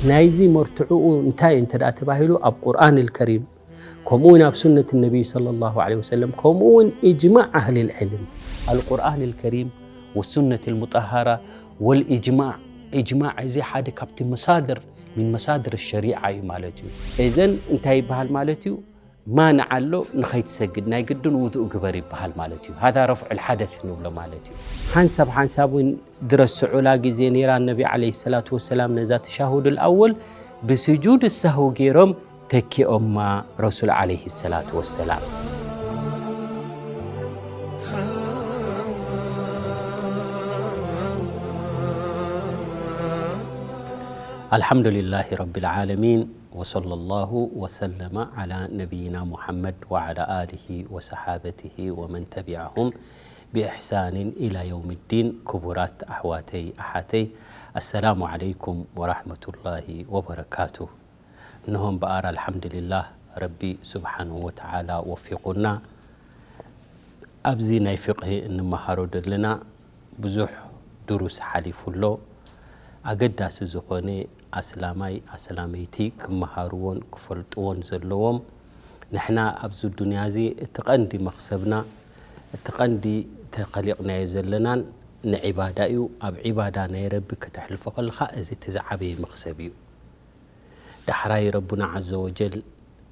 ናይዚ መርትዕኡ እንታይ እንተ ደኣ ተባሂሉ፣ ኣብ ቁርኣን ኣልከሪም፣ ከምኡ እውን ኣብ ሱነት ነቢይ ሰለላሁ ዐለይሂ ወሰለም፣ ከምኡ እውን ኢጅማዕ ኣህሊል ዒልም። ኣልቁርኣን ኣልከሪም ወሱነት ኣልሙጠሃራ ወልኢጅማዕ። ኢጅማዕ እዚ ሓደ ካብቲ መሳድር፣ ሚን መሳድር ሸሪዓ እዩ ማለት እዩ። እዘን እንታይ ይበሃል ማለት እዩ? ማንዓ ኣሎ፣ ንኸይትሰግድ ናይ ግድን ውዱእ ግበር ይበሃል ማለት እዩ። ሃዛ ረፍዑል ሓደስ ንብሎ ማለት እዩ። ሓንሳብ ሓንሳብ እውን ድረስዑላ ግዜ ነይራ፣ ነቢ ዓለይሂ ሰላቱ ወሰላም ነዛ ተሻሁዱል ኣወል ብስጁድ ሳሁ ገይሮም ተኪኦማ ረሱል ዓለይሂ ሰላቱ ወሰላም። الحمد لله رب العالمين، وصلى الله وسلم على نبينا محمد وعلى آله وصحابته ومن تبعهم بإحسان إلى يوم الدين. ክቡራት ኣሕዋተይ ኣሓተይ፣ السلام عليكم ورحمة الله وبركاته። እንሆ እምበኣር ኣልሓምዱሊላህ፣ ረቢ ስብሓንሁ ወተዓላ ወፊቑና። ኣብዚ ናይ ፊቕሂ እንመሃሮ ዘለና ብዙሕ ድሩስ ሓሊፉ ኣሎ። ኣገዳሲ ዝኾነ ኣስላማይ ኣስላመይቲ ክመሃርዎን ክፈልጥዎን ዘለዎም፣ ንሕና ኣብዚ ዱንያ እዚ እቲ ቀንዲ መኽሰብና፣ እቲ ቀንዲ ተኸሊቕናዮ ዘለናን ንዒባዳ እዩ። ኣብ ዒባዳ ናይ ረቢ ከተሕልፎ ከለኻ፣ እዚ እቲ ዝዓበየ መኽሰብ እዩ። ዳሕራይ ረቡና ዓዘ ወጀል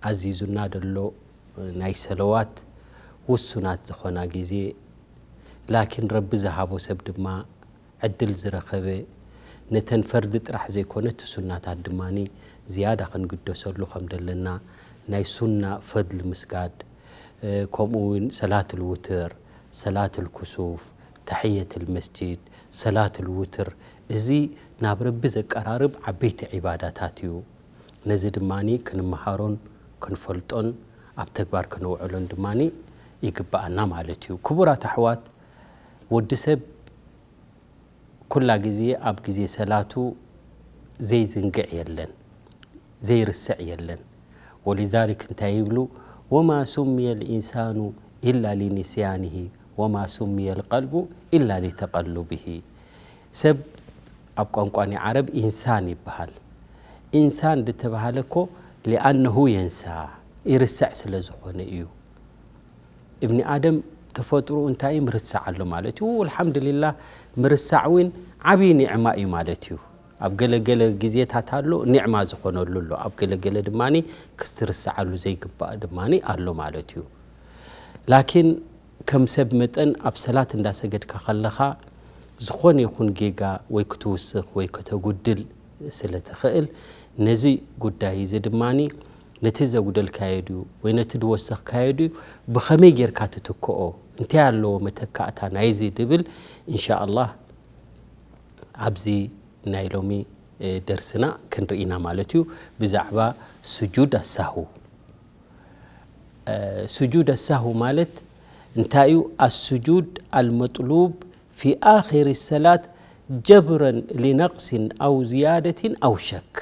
ኣዚዙና ደሎ ናይ ሰለዋት ውሱናት ዝኾና ግዜ፣ ላኪን ረቢ ዝሃቦ ሰብ ድማ ዕድል ዝረኸበ፣ ነተን ፈርዲ ጥራሕ ዘይኮነ እቲ ሱናታት ድማኒ ዝያዳ ክንግደሰሉ ከም ደለና፣ ናይ ሱና ፈድሊ ምስጋድ፣ እ፣ ከምኡ እውን ሰላትል ውትር፣ ሰላትል ኩሱፍ፣ ተሕየትል መስጂድ፣ ሰላትል ውትር፣ እዚ ናብ ረቢ ዘቀራርብ ዓበይቲ ዒባዳታት እዩ። ነዚ ድማኒ ክንመሃሮን ክንፈልጦን ኣብ ተግባር ከነውዕሎን ድማኒ ይግብኣና ማለት እዩ። ክቡራት ኣሕዋት፣ ወዲ ሰብ ኩላ ግዜ ኣብ ግዜ ሰላቱ ዘይዝንግዕ የለን፣ ዘይርስዕ የለን። ወሊዛሊክ እንታይ ይብሉ? "ወማ ሱምየ ልኢንሳኑ ኢላ ሊኒስያኒሂ፣ ወማ ሱምየ ልቀልቡ ኢላ ሊተቀሉቢሂ።" ሰብ ኣብ ቋንቋ ናይ ዓረብ ኢንሳን ይበሃል። ኢንሳን ዝተባህለ እኮ ሊኣነሁ የንሳ፣ ይርስዕ ስለ ዝኾነ እዩ። እብኒ ኣደም ተፈጥሮኡ እንታይ እዩ? ምርሳዕ ኣሎ ማለት እዩ። ኣልሓምዱሊላህ፣ ምርሳዕ እውን ዓብዪ ኒዕማ እዩ ማለት እዩ። ኣብ ገለገለ ግዜታት ኣሎ፣ ኒዕማ ዝኾነሉ ኣሎ። ኣብ ገለገለ ድማኒ ክስትርሰዓሉ ዘይግባእ ድማኒ ኣሎ ማለት እዩ። ላኪን ከም ሰብ መጠን ኣብ ሰላት እንዳሰገድካ ከለኻ ዝኾነ ይኹን ጌጋ ወይ ክትውስኽ ወይ ከተጉድል ስለ ትኽእል፣ ነዚ ጉዳይ እዚ ድማኒ ነቲ ዘጉደልካዮ ድዩ ወይ ነቲ ዝወሰኽካዮ ድዩ ብኸመይ ጌርካ ትትክኦ፣ እንታይ ኣለዎ መተካእታ ናይዚ ድብል፣ ኢንሻኣላህ ኣብዚ ናይ ሎሚ፣ እ፣ ደርስና ክንርኢ ኢና ማለት እዩ፣ ብዛዕባ ስጁድ ኣሳሁ። እ፣ ስጁድ ኣሳሁ ማለት እንታይ እዩ? ኣስጁድ ኣልመጥሉብ ፊ ኣኺሪ ሰላት ጀብረን ሊነቅሲን ኣው ዝያደቲን ኣው ሸክ።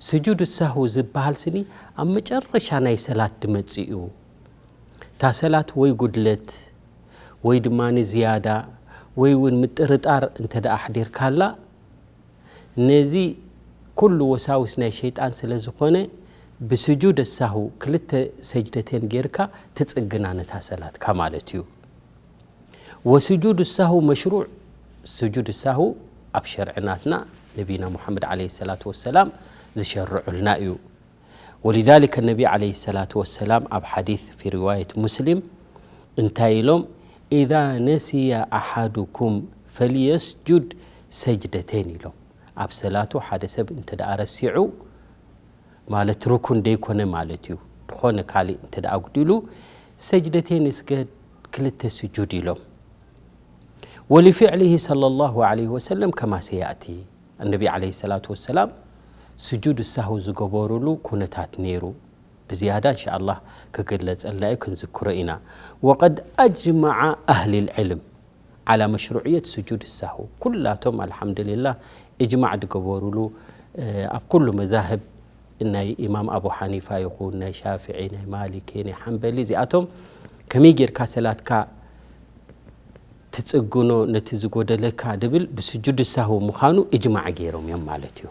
ስጁድ ሳሁ ዝበሃል ስኒ ኣብ መጨረሻ ናይ ሰላት ድመጽእ እዩ። እታ ሰላት ወይ ጉድለት ወይ ድማ ዝያዳ ወይ እውን ምጥርጣር እንተ ደኣ ኣሕዲርካላ፣ ነዚ ኩሉ ወሳውስ ናይ ሸይጣን ስለ ዝኾነ፣ ብስጁድ ሳሁ ክልተ ሰጅደቴን ጌርካ ትጽግና ነታ ሰላትካ ማለት እዩ። ወስጁድ ሳሁ መሽሩዕ፣ ስጁድ ሳሁ ኣብ ሸርዕናትና ነቢና ሙሓመድ ዓለይሂ ሰላቱ ወሰላም ዝሸርዑልና እዩ። ወሊዛሊከ ነቢ ዓለይሂ ሰላቱ ወሰላም ኣብ ሓዲስ ፊ ሪዋየት ሙስሊም እንታይ ኢሎም? "ኢዛ ነሲየ ኣሓዱኩም ፈልየስጁድ ሰጅደተይን" ኢሎም። ኣብ ሰላቱ ሓደ ሰብ እንተ ደኣ ረሲዑ፣ ማለት ሩኩን ደይኮነ ማለት እዩ፣ ዝኾነ ካልእ እንተ ደኣ ኣጉዲሉ፣ ሰጅደተይን ይስገድ፣ ክልተ ስጁድ ኢሎም። ወሊፊዕሊሂ ሰለላሁ ዓለይሂ ወሰለም ከማ ሰያእቲ፣ ኣነቢ ዓለይሂ ሰላቱ ወሰላም ስጁድ ሳሁ ዝገበሩሉ ኩነታት ነይሩ። ብዝያዳ እንሻኣላህ ክግለጸልና እዩ፣ ክንዝክሮ ኢና። ወቀድ ኣጅመዐ ኣህሊል ዕልም ዓላ መሽሩዕየት ስጁድ ሳሁ፣ ኩላቶም ኣልሓምዱሊላህ እጅማዕ ዝገበሩሉ፣ እ፣ ኣብ ኩሉ መዛህብ ናይ ኢማም ኣቡ ሓኒፋ ይኹን ናይ ሻፍዒ፣ ናይ ማሊኪ፣ ናይ ሓንበሊ፣ እዚኣቶም ከመይ ጌርካ ሰላትካ ትጽግኖ ነቲ ዝጎደለካ ድብል ብስጁድ ሳሁ ምዃኑ እጅማዕ ገይሮም እዮም ማለት እዩ።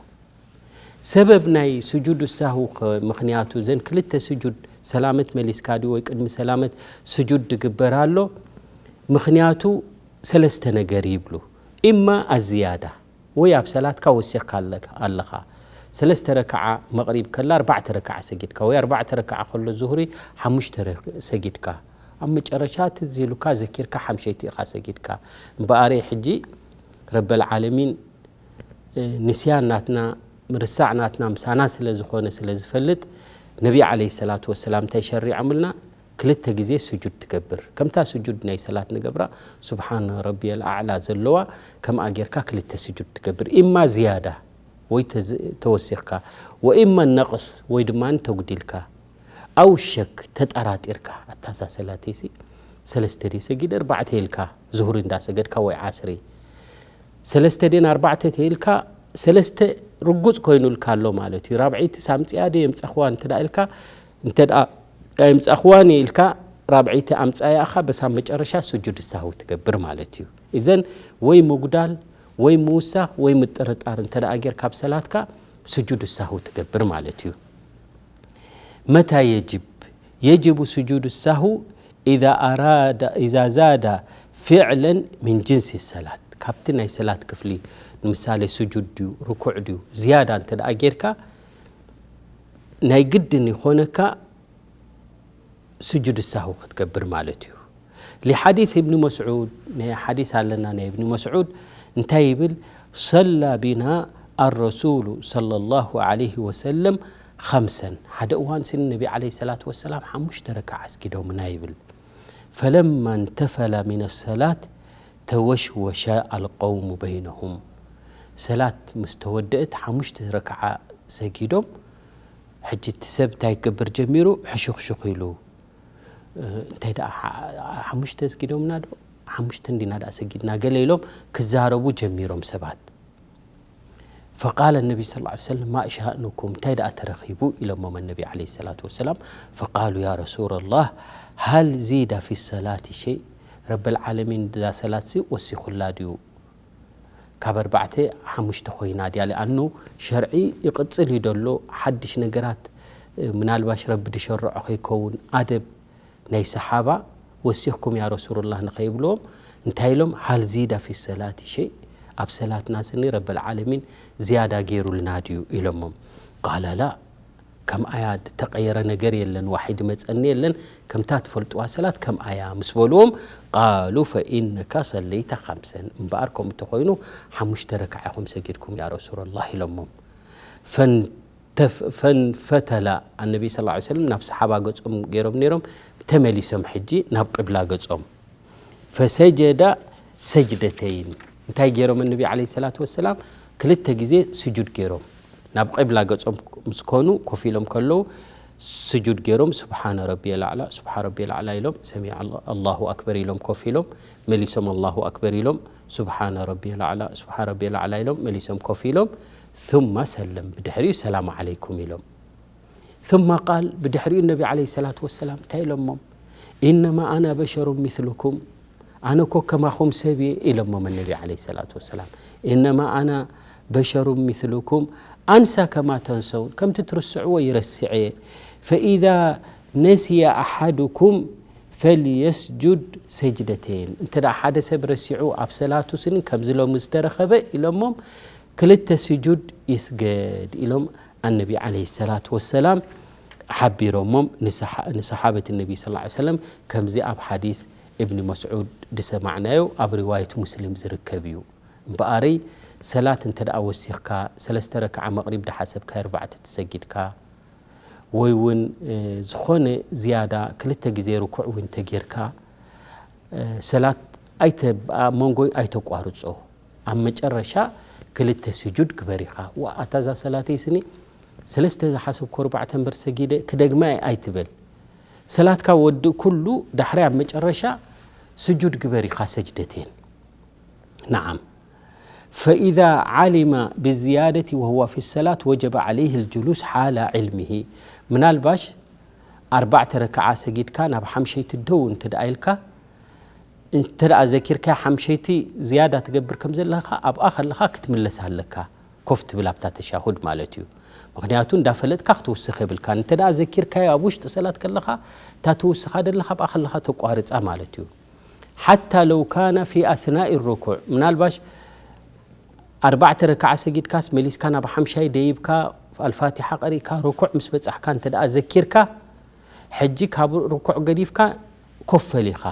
ሰበብ ናይ ስጁድ ሳሁ ኸ ምኽንያቱ እዘን ክልተ ስጁድ ሰላመት መሊስካ ድዩ ወይ ቅድሚ ሰላመት ስጁድ ድግበር ኣሎ? ምኽንያቱ ሰለስተ ነገር ይብሉ። ኢማ ኣዝያዳ ወይ ኣብ ሰላትካ ወሲኽካ ኣለካ ኣለኻ። ሰለስተ ረክዓ መቕሪብ ከላ ኣርባዕተ ረክዓ ሰጊድካ ወይ ኣርባዕተ ረክዓ ከሎ ዙህሪ ሓሙሽተ ረክ- ሰጊድካ ኣብ መጨረሻ ትዝ ኢሉካ ዘኪርካ ሓምሸይቲ ኢኻ ሰጊድካ። እምበኣረይ ሕጂ ረበል ዓለሚን ንስያን ናትና ምርሳዕ ናትና ምሳና ስለ ዝኾነ ስለ ዝፈልጥ ነቢ ዓለይሂ ሰላቱ ወሰላም እንታይ ሸሪዖምልና? ክልተ ግዜ ስጁድ ትገብር። ከምታ ስጁድ ናይ ሰላት ንገብራ ሱብሓነ ረቢየል ኣዕላ ዘለዋ ከምኣ ጌርካ ክልተ ስጁድ ትገብር። ኢማ ዝያዳ ወይ ተዝ- ተወሲኽካ ወኢማ ነቕስ ወይ ድማ ተጉዲልካ ኣው ሸክ ተጠራጢርካ ኣታ እዛ ሰላተይሲ ሰለስተ ድየ ሰጊደ ኣርባዕተ ኢልካ ዙሁሪ እንዳሰገድካ ወይ ዓስሪ ሰለስተ ድየን ኣርባዕተ ተይልካ ሰለስተ ርጉጽ ኮይኑልካ ኣሎ ማለት እዩ። ራብዐይቲ ሳምፅያ ድየ የምፀኽዋ እንተ ደኣ ኢልካ እንተ ደኣ ኣይምፃኽዋን ኢልካ ራብዐይቲ ኣምፃያ ኢኻ በሳ መጨረሻ ስጁድ ሳህዊ ትገብር ማለት እዩ። እዘን ወይ ምጉዳል ወይ ምውሳኽ ወይ ምጥርጣር እንተ ደኣ ጌርካ ኣብ ሰላትካ ስጁድ ሳህዊ ትገብር ማለት እዩ። መታ የጅብ የጅቡ ስጁድ ሳሁ ኢዛ ኣራዳ ኢዛ ዛዳ ፊዕለን ምን ጅንሲ ሰላት ካብቲ ናይ ሰላት ክፍሊ ንምሳሌ ስጁድ ድዩ ርኩዕ ድዩ ዝያዳ እንተ ደኣ ጌርካ ናይ ግድን ይኾነካ ስጁድ ሳሁ ክትገብር ማለት እዩ። لحديث ابن مسعود ናይ ሓዲስ ኣለና ናይ እብኒ መስዑድ እንታይ ይብል ሰላ ቢና الرسول صلى الله عليه وسلم خمسا ሓደ እዋን ስኒ ነቢ عليه الصلاة والسلام ሓሙሽተ ረክዓ ኣስጊዶምና ይብል فلما انتفل من الصلاة توشوش القوم بينهم ሰላት ምስ ተወደእት ሓሙሽተ ረክዓ ሰጊዶም ሕጂ እቲ ሰብ እንታይ ክገብር ጀሚሩ ሕሹኽሹኽ ኢሉ እንታይ ደኣ ሓሙሽተ ኣስጊዶምና ዶ ሓሙሽተ እንዲና ደኣ ሰጊድና ገለ ኢሎም ክዛረቡ ጀሚሮም ሰባት فقال النبي صلى الله عليه وسلم ما شأنكم እንታይ ደኣ ተረኺቡ ኢሎሞም النبي عليه الصلاة والسلام فقالوا يا رسول الله هل زيد في الصلاة شيء ረበል ዓለሚን እዛ ሰላት ሲ ወሲኹላ ድዩ ካብ ኣርባዕተ ሓሙሽተ ኮይና ድያ ሊኣኑ ሸርዒ ይቕጽል እዩ ደሎ ሓድሽ ነገራት ምናልባሽ ረቢ ድሸርዖ ከይከውን ኣደብ ናይ ሰሓባ ወሲኽኩም ያ ረሱሉላህ ንኸይብልዎም እንታይ ኢሎም ሃል ዚዳ ፊ ሰላቲ ሸይ ኣብ ሰላትና ስኒ ረበል ዓለሚን ዝያዳ ገይሩልና ድዩ ኢሎሞም ቃለ ላ ከምኣያ ዝተቐየረ ነገር የለን ዋሒ ድመፀኒ የለን ከምታ ትፈልጥዋ ሰላት ከምኣያ ምስ በልዎም ቃሉ ፈኢነካ ሰለይተ ከምሰን እምበኣር ከምኡ ተኮይኑ ሓሙሽተ ረክዓ ኢኹም ሰጊድኩም ያ ረሱሉላህ ኢሎሞም ፈንተፍ ፈንፈተላ ኣነቢ ስ ሰለም ናብ ሰሓባ ገጾም ገይሮም ነይሮም ተመሊሶም ሕጂ ናብ ቅብላ ገጾም ፈሰጀዳ ሰጅደተይን እንታይ ገይሮም ነቢ ለ ሰላት ወሰላም ክልተ ግዜ ስጁድ ገይሮም ናብ ቅብላ ገጾም ምስ ኮኑ ኮፍ ኢሎም ከለዉ ስጁድ ገይሮም ስብሓነ ረቢየ ላዕላ ስብሓ ረቢየ ላዕላ ኢሎም ሰሚዐ ኣላሁ ኣክበር ኢሎም ኮፍ ኢሎም መሊሶም ኣላሁ ኣክበር ኢሎም ስብሓነ ረቢየ ላዕላ ስብሓ ረቢየ ላዕላ ኢሎም መሊሶም ኮፍ ኢሎም ثم ሰለም ብድሕሪኡ ሰላሙ ዓለይኩም ኢሎም ثم قال ብድሕሪኡ ነቢ عليه الصلاة والسلام እንታይ ኢሎሞም إنما أنا بشر مثلكم ኣነ እኮ ከማኹም ሰብ እየ ኢሎሞም ነቢ عليه الصلاة والسلام إنما أنا بشر مثلكم أنسى كما تنسون ከምቲ ትርስዕዎ ይረስዕ እየ فإذا نسي أحدكم فليسجد سجدتين እንተ ደኣ ሓደ ሰብ ረሲዑ ኣብ ሰላቱ ስኒ ከምዚ ሎሚ ዝተረኸበ ኢሎሞም ክልተ ስጁድ ይስገድ ኢሎም ኣነቢ ዓለይሂ ሰላቱ ወሰላም ሓቢሮሞም ንሰሓበት ነቢ ስ ሰለም ከምዚ ኣብ ሓዲስ እብኒ መስዑድ ድሰማዕናዮ ኣብ ሪዋየት ሙስሊም ዝርከብ እዩ እምበኣረይ ሰላት እንተ ደኣ ወሲኽካ ሰለስተ ረክዓ መቕሪብ ድሓሰብካ ኣርባዕተ ተሰጊድካ ወይ እውን ዝኾነ ዝያዳ ክልተ ግዜ ርኩዕ እውን ተጌርካ ሰላት ኣይተ ኣብ መንጎይ ኣይተቋርጾ ኣብ መጨረሻ ክልተ ስጁድ ግበር ኢኻ ዋእ ኣታ እዛ ሰላተይ ስኒ ሰለስተ ዝሓሰብኩ ኣርባዕተ እምበር ሰጊደ ክደግማ እየ ኣይትበል ሰላትካ ወድእ ኩሉ ዳሕራይ ኣብ መጨረሻ ስጁድ ግበር ኢኻ ሰጅደቴን نعم فإذا علم بالزيادة وهو في الصلاة وجب عليه الجلوس حال علمه ምናልባሽ ኣርባዕተ ረክዓ ሰጊድካ ናብ ሓምሸይቲ ደው እንተ ደኣ ኢልካ እንተ ደኣ ዘኪርካያ ሓምሸይቲ ዝያዳ ትገብር ከም ዘለኻ ኣብኣ ከለኻ ክትምለስ ኣለካ። ኮፍ ትብል ኣብታ ተሻሁድ ማለት እዩ። ምኽንያቱ እንዳፈለጥካ ክትውስኽ የብልካን። እንተ ደኣ ዘኪርካዮ ኣብ ውሽጢ ሰላት ከለኻ እታ ትውስኻ ዘለኻ ኣብኣ ከለኻ ተቋርጻ ማለት እዩ። ሓታ ለው ካነ ፊ ኣስናኢ ሩኩዕ፣ ምናልባሽ ኣርባዕተ ረክዓ ሰጊድካስ መሊስካ ናብ ሓምሻይ ደይብካ ኣልፋቲሓ ቀሪእካ ርኩዕ ምስ በጻሕካ እንተ ደኣ ዘኪርካ፣ ሕጂ ካብ ርኩዕ ገዲፍካ ኮፍ በል ኢኻ።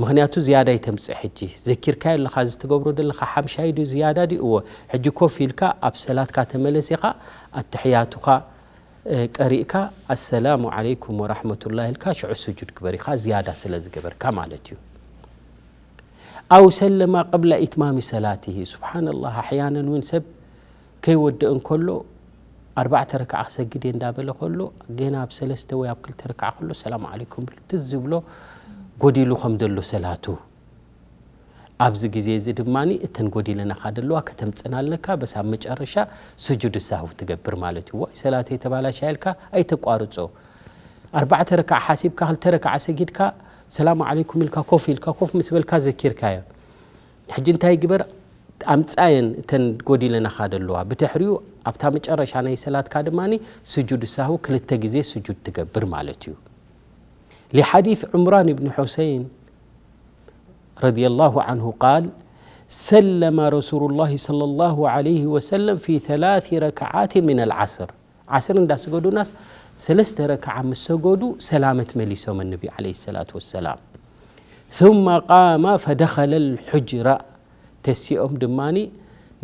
ምኽንያቱ ዝያዳ ይተምጽእ። ሕጂ ዘኪርካዮ ኣለኻ፣ እዚ ትገብሮ ዘለኻ ሓምሻይ ድዩ ዝያዳ ድዩ? እወ። ሕጂ ኮፍ ኢልካ ኣብ ሰላትካ ተመለስ ኢኻ፣ ኣተሕያቱኻ እ፣ ቀሪእካ ኣሰላሙ ዓለይኩም ወራሕመቱላህ ኢልካ ሽዑ ስጁድ ግበር ኢኻ፣ ዝያዳ ስለ ዝገበርካ ማለት እዩ። ኣው ሰለማ ቀብለ ኢትማሚ ሰላቲሂ። ሱብሓነላህ፣ ኣሕያነን እውን ሰብ ከይወድእ እንከሎ ኣርባዕተ ረክዓ ክሰግድ እየ እንዳበለ ከሎ፣ ገና ኣብ ሰለስተ ወይ ኣብ ክልተ ረክዓ ከሎ ሰላም ዓለይኩም ብል ትዝ ዝብሎ ጎዲሉ ከም ዘሎ ሰላቱ። ኣብዚ ግዜ እዚ ድማ እተን ጎዲለናኻ ዘለዋ ከተምጽና ኣለካ። በስ ኣብ መጨረሻ ስጁድ ሳህው ትገብር ማለት እዩ። ዋይ ሰላተይ ተባላሻ ኢልካ ኣይተቋርጾ። ኣርባዕተ ረክዓ ሓሲብካ፣ ክልተ ረክዓ ሰጊድካ፣ ሰላም ዓለይኩም ኢልካ ኮፍ ኢልካ፣ ኮፍ ምስ በልካ ዘኪርካዮ። ሕጂ እንታይ ግበር? ኣምጻየን እተን ጎዲለናኻ ዘለዋ። ብድሕሪኡ ኣብታ መጨረሻ ናይ ሰላትካ ድማ ስጁድ ሳህው ክልተ ግዜ ስጁድ ትገብር ማለት እዩ። لحديث عمران بن حسين رضي الله عنه قال: سلم رسول الله صلى الله عليه وسلم في ثلاث ركعات من العصر. ዓስር እንዳሰገዱናስ ሰለስተ ረክዓ ምስ ሰገዱ ሰላመት መሊሶም ነቢ عليه الصلاة والسلام. ثم قام فدخل الحجرة። ተሲኦም ድማኒ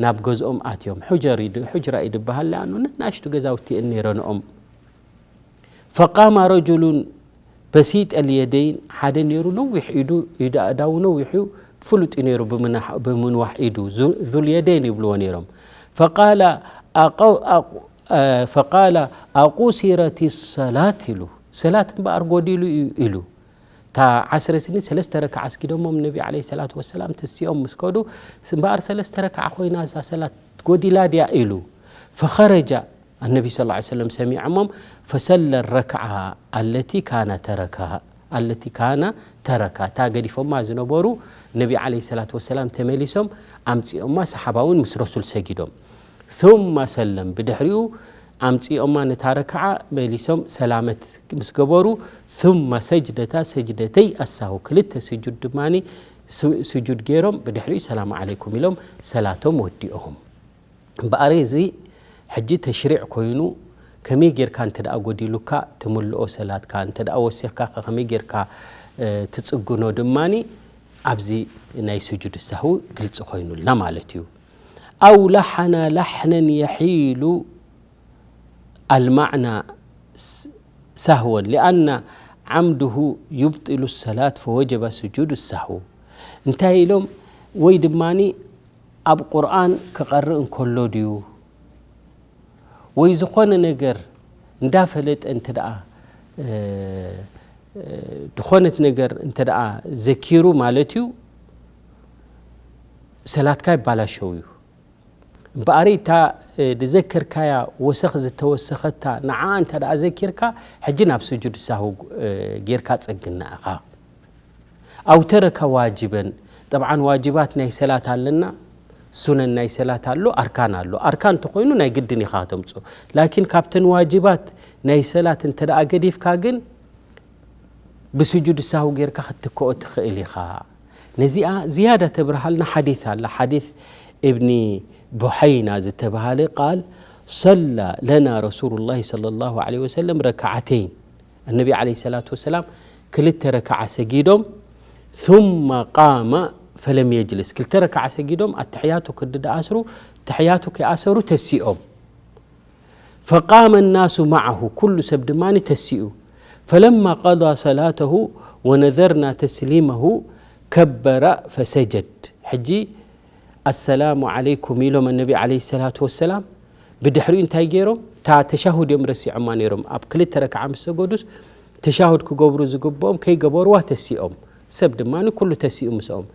ናብ ገዝኦም ኣትዮም። ሑጀር እዩ ድ-፣ ሑጅራ እዩ ድበሃል። ለኣኑ ንናሽቱ ገዛውቲ እየን ነይረንኦም። فقام رجل بسيط اليدين، ሓደ ነይሩ ነዊሕ ኢዱ፣ ኢዱ ኣእዳዉ ነዊሕ እዩ፣ ፍሉጥ እዩ ነይሩ ብምናሕ-፣ ብምንዋሕ ኢዱ፣ ዙ-፣ ዙልየደይን ይብልዎ ነይሮም። فقال أق-، أق-، فقال أقصرت الصلاة ኢሉ፣ ሰላት እምበኣር ጎዲሉ እዩ ኢሉ። እታ ዓስረ ስኒ ሰለስተ ረክዓ ኣስጊዶሞም ነቢ ዓለይሂ ሰላቱ ወሰላም ተሲኦም ምስ ከዱ፣ እምበኣር ሰለስተ ረክዓ ኮይና እዛ ሰላት ጎዲላ ድያ ኢሉ። فخرج النبي صلى الله عليه وسلم سمعهم فصلى الركعة التي كان تركها، التي كان تركها، እታ ገዲፎማ ዝነበሩ ነቢ ዓለይሂ ሰላቱ ወሰላም ተመሊሶም ኣምጺኦማ፣ ሰሓባ እውን ምስ ረሱል ሰጊዶም። ثم سلم، ብድሕሪኡ ኣምጺኦማ ነታ ረክዓ መሊሶም ሰላመት ምስ ገበሩ፣ ثم سجدتا سجدتي السهو، ክልተ ስጁድ ድማኒ ስ-፣ ስጁድ ገይሮም ብድሕሪኡ ሰላም ዓለይኩም ኢሎም ሰላቶም ወዲኦም። እምበኣር እዚ ሕጂ ተሽሪዕ ኮይኑ ከመይ ጌርካ እንተ ደኣ ጎዲሉካ ትምልኦ ሰላትካ፣ እንተ ደኣ ወሲኽካ ከ ከመይ ጌርካ፣ እ፣ ትጽግኖ ድማኒ ኣብዚ ናይ ስጁድ ሳህው ግልጺ ኮይኑልና ማለት እዩ። أو لحن لحنا يحيل المعنى س-، سهوا لأن عمده يبطل الصلاة فوجب سجود السهو። እንታይ ኢሎም? ወይ ድማኒ ኣብ ቁርኣን ክቐርእ እንከሎ ድዩ? ወይ ዝኾነ ነገር እንዳፈለጠ እንተ ደኣ፣ እ፣ እ፣ ዝኾነት ነገር እንተ ደኣ ዘኪሩ ማለት እዩ፣ ሰላትካ ይባላሸው እዩ። እምበኣር እታ፣ እ፣ ዝዘከርካያ ወሰኽ ዝተወሰኸታ ንዓኣ እንተ ደኣ ዘኪርካ፣ ሕጂ ናብ ስጁድ ሳህው፣ እ፣ ጌርካ ጸግና ኢኻ። ኣው ተረከ ዋጅበን፣ ጠብዓን ዋጅባት ናይ ሰላት ኣለና፣ ሱነን ናይ ሰላት ኣሎ፣ ኣርካን ኣሎ። ኣርካን እንተኾይኑ ናይ ግድን ኢኻ ከተምጽኦ። ላኪን ካብተን ዋጅባት ናይ ሰላት እንተ ደኣ ገዲፍካ ግን ብስጁድ ሳህው ጌርካ ክትክኦ ትኽእል ኢኻ። ነዚኣ ዝያዳ ተብርሃልና ሓዲስ ኣላ። ሓዲስ እብኒ ቡሐይና ዝተባሃለ ቃል፣ ሰላ ለና ረሱሉላሂ ሰለላሁ ዐለይሂ ወሰለም ረክዓተይን። ኣነቢ ዐለይሂ ሰላቱ ወሰላም ክልተ ረክዓ ሰጊዶም፣ ثم قام فلم يجلس። ክልተ ረክዓ ሰጊዶም፣ ኣተሕያቱ ክዲ ደኣስሩ፣ ኣተሕያቱ ከይኣሰሩ ተሲኦም። فقام الناس معه، ኩሉ ሰብ ድማ ተሲኡ። فلما قضى صلاته ونذرنا تسليمه كبر فسجد። ሕጂ ኣሰላሙ ዓለይኩም ኢሎም ኣነቢ ዓለይሂ ሰላቱ ወሰላም። ብድሕሪኡ እንታይ ገይሮም? እታ ተሻሁድ እዮም ረሲዖማ ነይሮም። ኣብ ክልተ ረክዓ ምስ ሰገዱስ ተሻሁድ ክገብሩ ዝግብኦም ከይገበርዋ ተሲኦም። ሰብ ድማ ኩሉ ተሲኡ ምስኦም።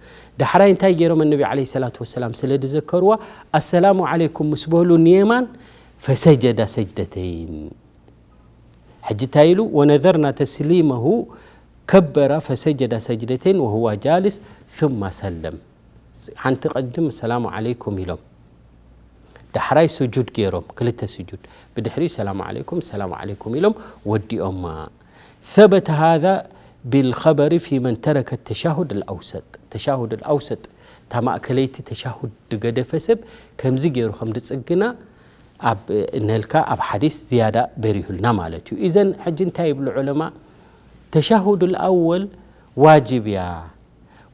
ዳሕራይ እንታይ ገይሮም? ኣነቢ ዓለይሂ ሰላቱ ወሰላም ስለ ዝዘከርዋ፣ ኣሰላሙ ዓለይኩም ምስ በሉ ንየማን፣ ፈሰጀዳ ሰጅደተይን። ሕጂ እንታይ ኢሉ? ወነዘርና ተስሊመሁ كبر فسجد سجدتين وهو جالس ثم سلم. ሓንቲ ቅድም ሰላሙ ዓለይኩም ኢሎም፣ ዳሕራይ ስጁድ ገይሮም፣ ክልተ ስጁድ፣ ብድሕሪኡ ሰላሙ ዓለይኩም፣ ሰላሙ ዓለይኩም ኢሎም ወዲኦማ። ثبت هذا بالخبر في من ترك التشهد الأوسط. ተሻሁድ الأوسط፣ እታ ማእከለይቲ ተሻሁድ ዝገደፈ ሰብ ከምዚ ገይሩ ከም ዝጽግና ኣብ ነልካ ኣብ ሓዲስ ዝያዳ በሪሁልና ማለት እዩ። ኢዘን ሕጂ እንታይ ይብሉ ዑለማ? ተሻሁድ الأول ዋጅብ እያ።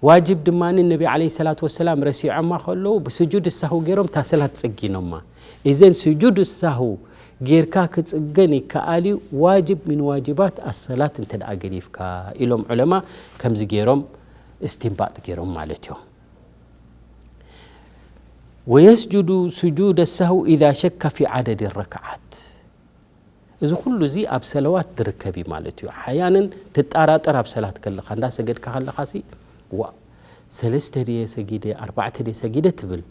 ዋጅብ ድማ ነቢ ዓለይሂ ሰላቱ ወሰላም ረሲዖማ ከለዉ ብስጁድ ሳሁ ገይሮም እታ ሰላት ጸጊኖማ። ኢዘን ስጁድ ሳሁ ጌርካ ክጽገን ይከኣል እዩ፣ ዋጅብ ሚን ዋጅባት ኣሰላት እንተ ደኣ ገዲፍካ ኢሎም ዑለማ ከምዚ ገይሮም እስትንባጥ ገይሮም ማለት እዮም። ويسجد سجود السهو إذا شك في عدد الركعات. እዚ ኩሉ እዚ ኣብ ሰለዋት ዝርከብ እዩ ማለት እዩ። ሓያንን ትጠራጠር ኣብ ሰላት ከለኻ፣ እንዳሰገድካ ከለኻሲ፣ ዋ፣ ሰለስተ ድየ ሰጊደ፣ ኣርባዕተ ድየ ሰጊደ ትብል።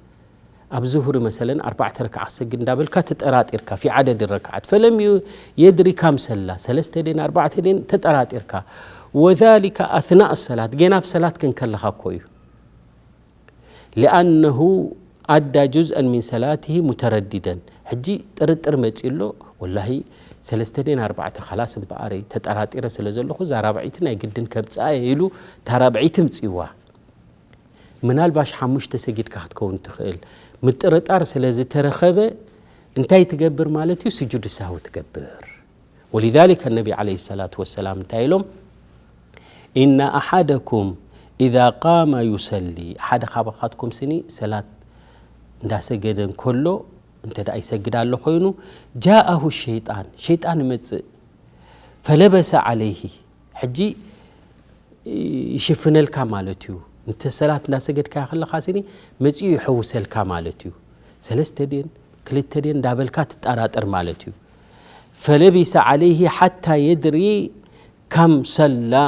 ኣብ ዙሁሪ መሰለን ኣርባዕተ ረክዓ ክሰግድ እንዳበልካ ትጠራጢርካ፣ في عدد الركعات فلم ي-، يدر كم صلى، ሰለስተ ድየን ኣርባዕተ ድየን ተጠራጢርካ። وذلك أثناء الصلاة، ገና ኣብ ሰላት ግን ከለኻ እኮ እዩ። لأنه أدى جزءا من صلاته مترددا። ሕጂ ጥርጥር መጺኡ ኣሎ፣ ወላሂ ሰለስተ ድየን ኣርባዕተ፣ ካላስ እምበኣረይ ተጠራጢረ ስለ ዘለኹ፣ እዛ ራብዐይቲ ናይ ግድን ከምጽኣ እየ ኢሉ፣ እታ ራብዐይቲ ምጽእዋ። ምናልባሽ ሓሙሽተ ሰጊድካ ክትከውን ትኽእል። ምጥርጣር ስለ ዝተረኸበ እንታይ ትገብር ማለት እዩ? ስጁድ ሳህው ትገብር። ولذلك النبي عليه الصلاة والسلام እንታይ ኢሎም? إن أحدكم إذا قام يصلي، ሓደ ካባኻትኩም ስኒ ሰላት እንዳሰገደ እንከሎ፣ እንተ ደኣ ይሰግድ ኣሎ ኮይኑ፣ جاءه الشيطان፣ ሸይጣን ይመጽእ፣ فلبس عليه، ሕጂ ይሽፍነልካ ማለት እዩ። እንተ ሰላት እንዳሰገድካ ከለኻ ስኒ መጺኡ ይሕውሰልካ ማለት እዩ። ሰለስተ ድየን ክልተ ድየን እንዳበልካ ትጠራጠር ማለት እዩ። فلبس عليه حتى يدري كم صلى،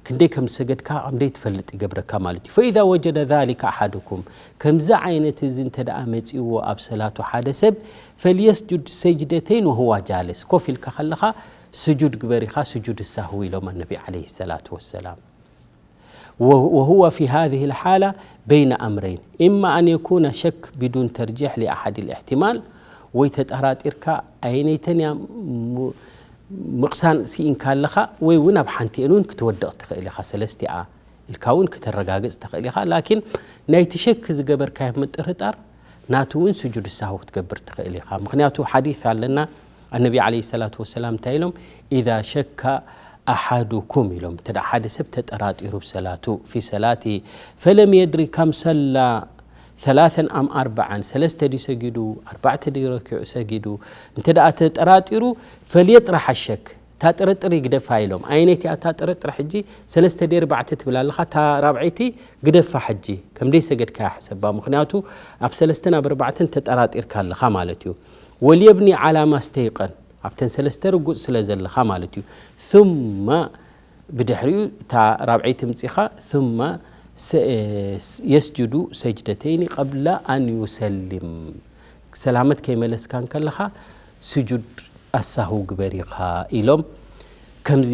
ክንደይ ከም ዝሰገድካ ከም ደይ ትፈልጥ ይገብረካ ማለት እዩ። فإذا وجد ذلك أحدكم، ከምዚ ዓይነት እዚ እንተ ደኣ መጺእዎ ኣብ ሰላቱ ሓደ ሰብ፣ فليسجد سجدتين وهو جالس، ኮፍ ኢልካ ከለኻ ስጁድ ግበር ኢኻ፣ ስጁድ ሳህው ኢሎም ነቢ ዓለይሂ ሰላቱ ወሰላም። و-، وهو في هذه الحالة بين أمرين، إما أن يكون شك بدون ترجيح لأحد الاحتمال، ወይ ተጠራጢርካ ኣየነይተን እያ ም-፣ ምቕሳን ስኢንካ ኣለኻ፣ ወይ እውን ኣብ ሓንቲኤን እውን ክትወድቕ ትኽእል ኢኻ፣ ሰለስቲኣ ኢልካ እውን ክተረጋግጽ ትኽእል ኢኻ። ላኪን ናይቲ ሸክ ዝገበርካዮ ምጥርጣር ናቱ እውን ስጁድ ሳህው ክትገብር ትኽእል ኢኻ። ምኽንያቱ ሓዲስ ኣለና፣ ኣነቢ ዓለይሂ ሰላቱ ወሰላም እንታይ ኢሎም? إذا شك أحدكم ኢሎም፣ እንተ ደኣ ሓደ ሰብ ተጠራጢሩ ብሰላቱ፣ في صلاته، فلم يدر كم صلى، ثلاثا أم أربعا፣ ሰለስተ ድዩ ሰጊዱ፣ ኣርባዕተ ድዩ ረኪዑ ሰጊዱ፣ እንተ ደኣ ተጠራጢሩ፣ فليطرح الشك، እታ ጥርጥር ይግደፋ ኢሎም። ኣየነይቲ እያ እታ ጥርጥር? ሕጂ ሰለስተ ድየ ኣርባዕተ ትብል ኣለኻ፣ እታ ራብዐይቲ ግደፋ ሕጂ፣ ከም ደይ ሰገድካያ ሕሰባ። ምኽንያቱ ኣብ ሰለስተን ኣብ ኣርባዕተን ተጠራጢርካ ኣለኻ ማለት እዩ። وليبني على ما استيقن፣ ኣብተን ሰለስተ ርጉጽ ስለ ዘለኻ ማለት እዩ። ثم ብድሕሪኡ እታ ራብዐይቲ ምጺኻ ثم س-، يسجد سجدتين قبل أن يسلم، ሰላመት ከይመለስካ እንከለኻ ስጁድ ኣሳሁ ግበር ኢኻ ኢሎም። ከምዚ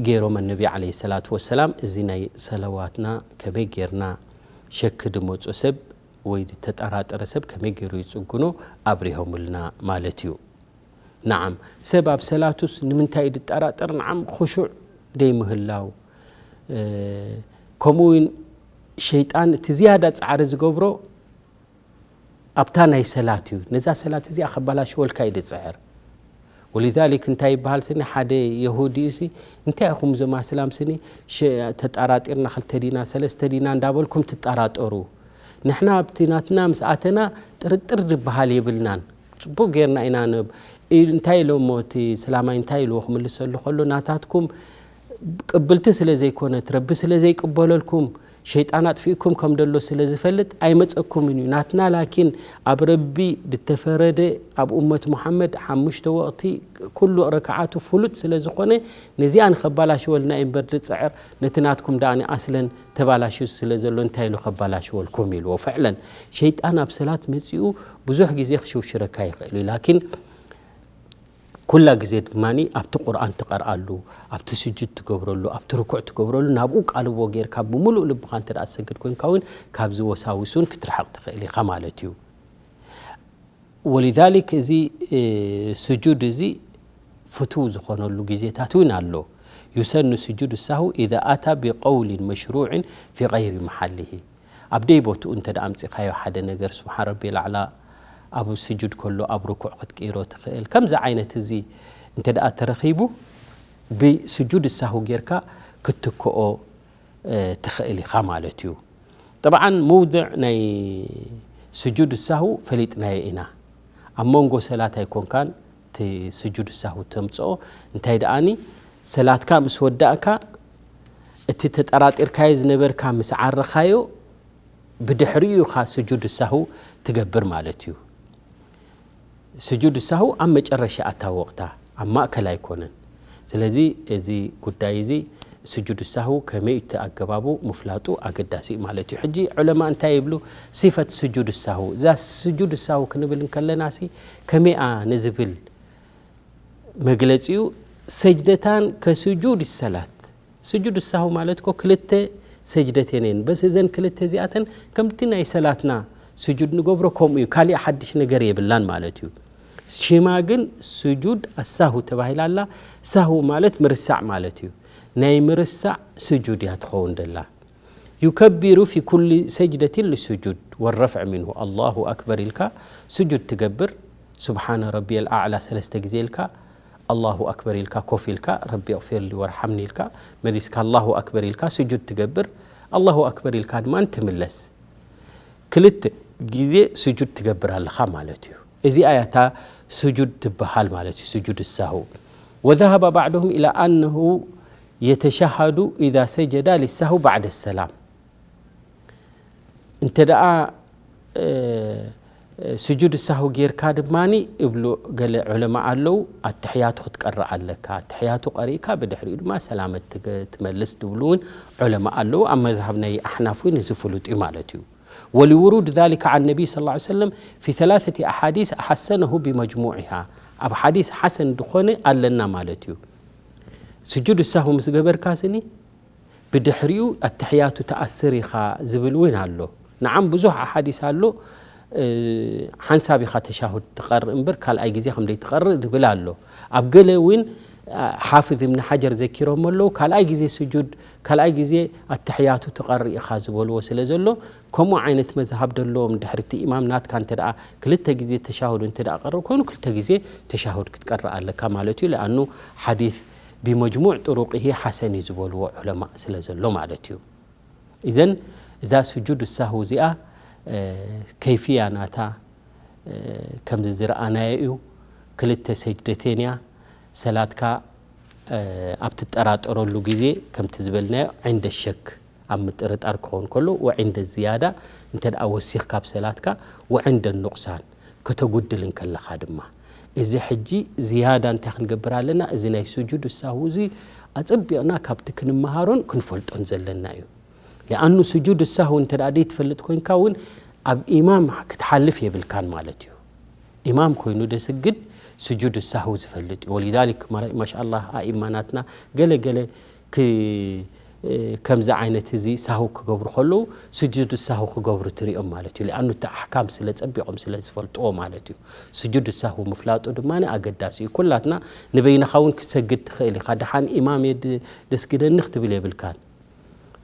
ገይሮም ኣነቢ ዓለይሂ ሰላቱ ወሰላም። እዚ ናይ ሰለዋትና ከመይ ጌርና ሸክ ድመጾ ሰብ ወይ ዝተጠራጠረ ሰብ ከመይ ገይሩ ይጽግኖ ኣብሪሆምልና ማለት እዩ። ነዓም፣ ሰብ ኣብ ሰላቱስ ንምንታይ እዩ ዝጠራጠር? ነዓም፣ ኹሹዕ ደይምህላው፣ እ፣ ከምኡ እውን ሸይጣን እቲ ዝያዳ ጻዕሪ ዝገብሮ ኣብታ ናይ ሰላት እዩ። ነዛ ሰላት እዚኣ ከባላሽወልካ እዩ ዝጽዕር። ወሊዛሊክ እንታይ ይበሃል ስኒ፣ ሓደ የሁዲ እዩ ሲ፣ እንታይ ኢኹም እዞም ኣስላም ስኒ ሸ-፣ ተጠራጢርና፣ ክልተ ዲና፣ ሰለስተ ዲና እንዳበልኩም ትጠራጠሩ? ንሕና ኣብቲ ናትና ምስ ኣተና ጥርጥር ዝበሃል የብልናን። ጽቡቕ ጌርና ኢና ን-፣ ኢ-፣ እንታይ ኢሎሞ እቲ ስላማይ እንታይ ኢልዎ ክምልሰሉ ከሎ፣ ናታትኩም ቅብልቲ ስለ ዘይኮነት፣ ረቢ ስለ ዘይቅበለልኩም፣ ሸይጣን ኣጥፊእኩም ከም ደሎ ስለ ዝፈልጥ ኣይመጸኩምን እዩ። ናትና ላኪን ኣብ ረቢ ድተፈረደ፣ ኣብ ኡመት ሙሓመድ ሓሙሽተ ወቕቲ ኩሉ ረክዓቱ ፍሉጥ ስለ ዝኾነ፣ ነዚኣ ንኸባላሽወልና እዩ እምበር ድጽዕር፣ ነቲ ናትኩም ደኣ ንኣስለን ተባላሽዩ ስለ ዘሎ እንታይ ኢሉ ከባላሽወልኩም ኢልዎ። ፍዕለን ሸይጣን ኣብ ሰላት መጺኡ ብዙሕ ግዜ ክሽውሽረካ ይኽእል እዩ። ላኪን ኩላ ግዜ ድማ ኣብቲ ቁርኣን ትቐርኣሉ፣ ኣብቲ ስጁድ ትገብረሉ፣ ኣብቲ ርኩዕ ትገብረሉ፣ ናብኡ ቃልቦ ጌርካ ብምሉእ ልብኻ እንተ ደኣ ትሰግድ ኮንካ እውን ካብዚ ወሳዊስ እውን ክትርሕቕ ትኽእል ኢኻ ማለት እዩ። ወሊዛሊክ እዚ ስጁድ እዚ ፍቱው ዝኾነሉ ግዜታት እውን ኣሎ። ዩሰኑ ስጁድ ሳሁ ኢዛ ኣታ ቢቀውሊን መሽሩዕን ፊ ገይሪ መሓሊሂ። ኣብ ደይ ቦትኡ እንተ ደኣ ኣምጺኻዮ ሓደ ነገር ስብሓን ረቢ ኣዕላ ኣብ ስጁድ ከሎ ኣብ ርኩዕ ክትቅይሮ ትኽእል። ከምዚ ዓይነት እዚ እንተ ደኣ ተረኺቡ ብስጁድ ሳሁ ጌርካ ክትትክኦ ትኽእል ኢኻ ማለት እዩ። ጠብዓን መውድዕ ናይ ስጁድ ሳሁ ፈሊጥናዮ ኢና። ኣብ መንጎ ሰላት ኣይኮንካን እቲ ስጁድ ሳሁ ተምጽኦ። እንታይ ደኣኒ ሰላትካ ምስ ወዳእካ እቲ ተጠራጢርካዮ ዝነበርካ ምስ ዓረኻዮ ብድሕሪኡ ኢኻ ስጁድ ሳሁ ትገብር ማለት እዩ። ስጁድ ሳሁ ኣብ መጨረሻ ኣታ ወቕታ ኣብ ማእከል ኣይኮነን። ስለዚ እዚ ጉዳይ እዚ ስጁድ ሳሁ ከመይ እቲ ኣገባቡ ምፍላጡ ኣገዳሲ እዩ ማለት እዩ። ሕጂ ዑለማ እንታይ ይብሉ? ሲፈት ስጁድ ሳሁ እዛ ስጁድ ሳሁ ክንብል እንከለናሲ ከመይኣ ንዝብል መግለጺኡ ሰጅደታን ከስጁድ ሰላት። ስጁድ ሳሁ ማለት እኮ ክልተ ሰጅደተን እየን። በስ እዘን ክልተ እዚኣተን ከምቲ ናይ ሰላትና ስጁድ ንገብሮ ከምኡ እዩ። ካሊእ ሓድሽ ነገር የብላን ማለት እዩ። ሽማ ግን ስጁድ ኣሳሁ ተባሂላ ኣላ። ሳሁ ማለት ምርሳዕ ማለት እዩ። ናይ ምርሳዕ ስጁድ እያ ትኸውን ደላ። ዩከቢሩ ፊ ኩሊ ሰጅደትን ልስጁድ ወረፍዕ ሚንሁ። ኣላሁ ኣክበር ኢልካ ስጁድ ትገብር። ሱብሓነ ረቢየል ኣዕላ ሰለስተ ግዜ ኢልካ ኣላሁ ኣክበር ኢልካ ኮፍ ኢልካ ረቢ እቕፊርሊ ወርሓምኒ ኢልካ መሊስካ ኣላሁ ኣክበር ኢልካ ስጁድ ትገብር። ኣላሁ ኣክበር ኢልካ ድማ ትምለስ። ክልተ ግዜ ስጁድ ትገብር ኣለኻ ማለት እዩ። እዚኣ እያ እታ ስጁድ ትበሃል ማለት እዩ፣ ስጁድ ሳሁ። ወዘሀበ ባዕድሁም ኢላ ኣነሁ የተሸሃዱ ኢዛ ሰጀዳ ሊሳሁ ባዕደ ሰላም። እንተ ደኣ ስጁድ ሳሁ ጌርካ ድማ እብሉ ገለ ዑለማ ኣለዉ፣ ኣተሕያቱ ክትቀርእ ኣለካ። ኣተሕያቱ ቀሪእካ ብድሕሪኡ ድማ ሰላመት ትገ- ትመልስ ዝብሉ እውን ዑለማ ኣለዉ። ኣብ መዝሃብ ናይ ኣሕናፍ እውን እዚ ፍሉጥ እዩ ማለት እዩ። ወሊውሩድ ዛሊከ ዓን ነቢይ ሰለላሁ ዐለይሂ ወሰለም ፊ ሰላሰቲ ኣሓዲስ ሓሰነሁ ቢመጅሙዒሃ። ኣብ ሓዲስ ሓሰን ዝኾነ ኣለና ማለት እዩ። ስጁድ ሳሁ ምስ ገበርካ ስኒ ብድሕሪኡ ኣተሕያቱ ትኣስር ኢኻ ዝብል እውን ኣሎ። ንዓም ብዙሕ ኣሓዲስ ኣሎ፣ ሓንሳብ ኢኻ ተሻሁድ ትቐርእ እምበር ካልኣይ ግዜ ከም ዘይትቐርእ ዝብል ኣሎ። ኣብ ገለ እውን ሓፍዝ እብኒ ሓጀር ዘኪሮም ኣለዉ፣ ካልኣይ ግዜ ስጁድ ካልኣይ ግዜ ኣተሕያቱ ትቐርእ ኢኻ ዝበልዎ ስለ ዘሎ፣ ከምኡ ዓይነት መዝሃብ ደለዎም። ድሕሪ እቲ ኢማም ናትካ እንተ ደኣ ክልተ ግዜ ተሻሁድ እንተ ደኣ ቀርእ ኮይኑ ክልተ ግዜ ተሻሁድ ክትቀርእ ኣለካ ማለት እዩ። ለኣኑ ሓዲስ ቢመጅሙዕ ጥሩቂሂ ሓሰን እዩ ዝበልዎ ዑለማ ስለ ዘሎ ማለት እዩ። ኢዘን እዛ ስጁድ ሳሁ እዚኣ ከይፍያ ናታ ከምዚ ዝረኣናዮ እዩ። ክልተ ሰጅደቴን እያ። ሰላትካ ኣብ ትጠራጠረሉ ግዜ ከምቲ ዝበልናዮ ዕንደ ሸክ ኣብ ምጥርጣር ክኸውን ከሎ ወዕንደ ዝያዳ እንተ ደኣ ወሲኽካ ኣብ ሰላትካ ወዕንደ ኑቕሳን ከተጉድል እንከለኻ ድማ እዚ ሕጂ ዝያዳ እንታይ ክንገብር ኣለና? እዚ ናይ ስጁድ ሳሁ እዚ ኣጸቢቕና ካብቲ ክንመሃሮን ክንፈልጦን ዘለና እዩ። ሊኣኑ ስጁድ ሳሁ እንተ ደኣ ዘይትፈልጥ ኮይንካ እውን ኣብ ኢማም ክትሓልፍ የብልካን ማለት እዩ። ኢማም ኮይኑ ደስግድ ስጁድ ሳሁ ዝፈልጥ እዩ። ወሊዛሊክ ማሻኣላህ ኣኢማ ናትና ገለ ገለ ከምዚ ዓይነት እዚ ሳሁ ክገብሩ ከለዉ ስጁድ ሳሁ ክገብሩ ትሪኦም ማለት እዩ። ሊኣኑ እቲ ኣሕካም ስለ ጸቢቖም ስለ ዝፈልጥዎ ማለት እዩ። ስጁድ ሳሁ ምፍላጡ ድማ ኣገዳሲ እዩ። ኩላትና ንበይንኻ እውን ክትሰግድ ትኽእል ኢኻ። ደሓን ኢማም እየ ደስግደኒ ክትብል የብልካን።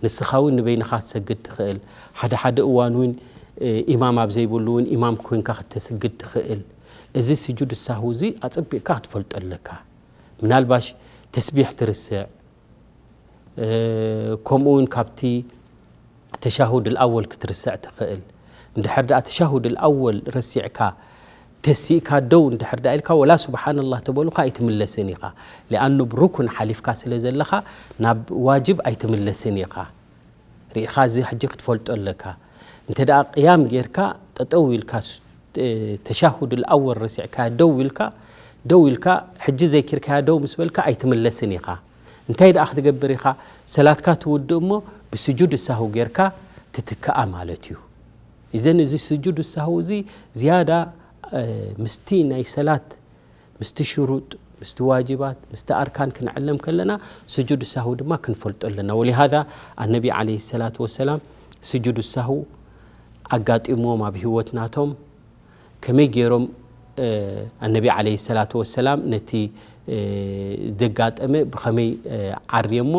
ንስኻ እውን ንበይንኻ ክትሰግድ ትኽእል። ሓደ ሓደ እዋን እውን ኢማም ኣብ ዘይብሉ እውን ኢማም ኮይንካ ክትስግድ ትኽእል። እዚ ስጁድ ሳሁ እዚ ኣጸቢቕካ ክትፈልጦ ኣለካ። ምናልባሽ ተስቢሕ ትርስዕ፣ ከምኡ እውን ካብቲ ተሻሁድ ኣወል ክትርስዕ ትኽእል። እንድሕር ደኣ ተሻሁድ ኣወል ረሲዕካ ተሲእካ ደው እንድሕር ደኣ ኢልካ ወላ ሱብሓነላህ ተበሉካ ኣይትምለስን ኢኻ። ሊኣኑ ብ ሩኩን ሓሊፍካ ስለ ዘለኻ ናብ ዋጅብ ኣይትምለስን ኢኻ። ርኢኻ እዚ ሕጂ ክትፈልጦ ኣለካ። እንተ ደኣ ቅያም ጌርካ ጠጠው ኢልካ ተሻሁድ ኣወል ረሲዕካ ደው ኢልካ ደው ኢልካ ሕጂ ዘኪርካያ ደው ምስ በልካ ኣይትምለስን ኢኻ። እንታይ ደኣ ክትገብር ኢኻ? ሰላትካ ትውድእ እሞ ብስጁድ ሳሁ ጌርካ ትትክኣ ማለት እዩ። ኢዘን እዚ ስጁድ ሳሁ እዚ ዝያዳ ምስቲ ናይ ሰላት ምስቲ ሽሩጥ ምስቲ ዋጅባት ምስቲ ኣርካን ክንዕለም ከለና ስጁድ ሳሁ ድማ ክንፈልጦ ኣለና። ወሊሃዛ ኣነቢ ዓለይሂ ሰላቱ ወሰላም ስጁድ ሳሁ ኣጋጢምዎም ኣብ ህይወት ናቶም ከመይ ገይሮም ኣነቢ ዓለይሂ ሰላቱ ወሰላም ነቲ ዘጋጠመ ብኸመይ ዓርየሞ፣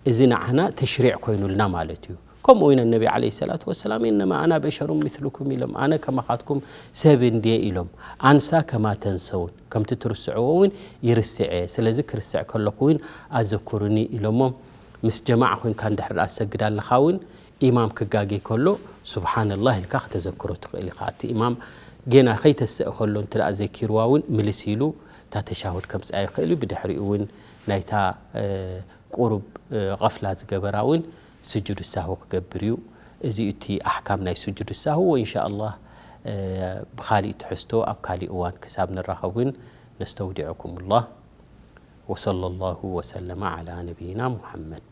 እዚ ንዓና ተሽሪዕ ኮይኑልና ማለት እዩ። ከምኡ እውን ኣነቢ ዓለይሂ ሰላቱ ወሰላም እነማ ኣና በሸሩን ምስሉኩም ኢሎም፣ ኣነ ከማኻትኩም ሰብ እንድየ ኢሎም። ኣንሳ ከማ ተንሰውን፣ ከምቲ ትርስዕዎ እውን ይርስዕ እየ፣ ስለዚ ክርስዕ ከለኹ እውን ኣዘክሩኒ ኢሎሞም። ምስ ጀማዓ ኮይንካ እንድሕር ደኣ ትሰግድ ኣለኻ እውን ኢማም ክጋጌ ከሎ ሱብሓነላህ ኢልካ ከተዘክሮ ትኽእል ኢኻ። እቲ ኢማም ጌና ከይተስእ ከሎ እንተ ደኣ ዘኪርዋ እውን ምልስ ኢሉ እታ ተሻሁድ ከምጽኣ ይኽእል እዩ። ብድሕሪኡ እውን ናይታ ቁሩብ ቐፍላ ዝገበራ እውን ስጁድ ሳሁ ክገብር እዩ። እዚ እቲ ኣሕካም ናይ ስጁድ ሳሁ። ወኢንሻ ኣላህ ብኻሊእ ትሕዝቶ ኣብ ካሊእ እዋን ክሳብ ንራኸብ እውን ነስተውዲዐኩም ኣላህ። ወሰለ ላሁ ወሰለመ ዓላ ነቢይና ሙሐመድ።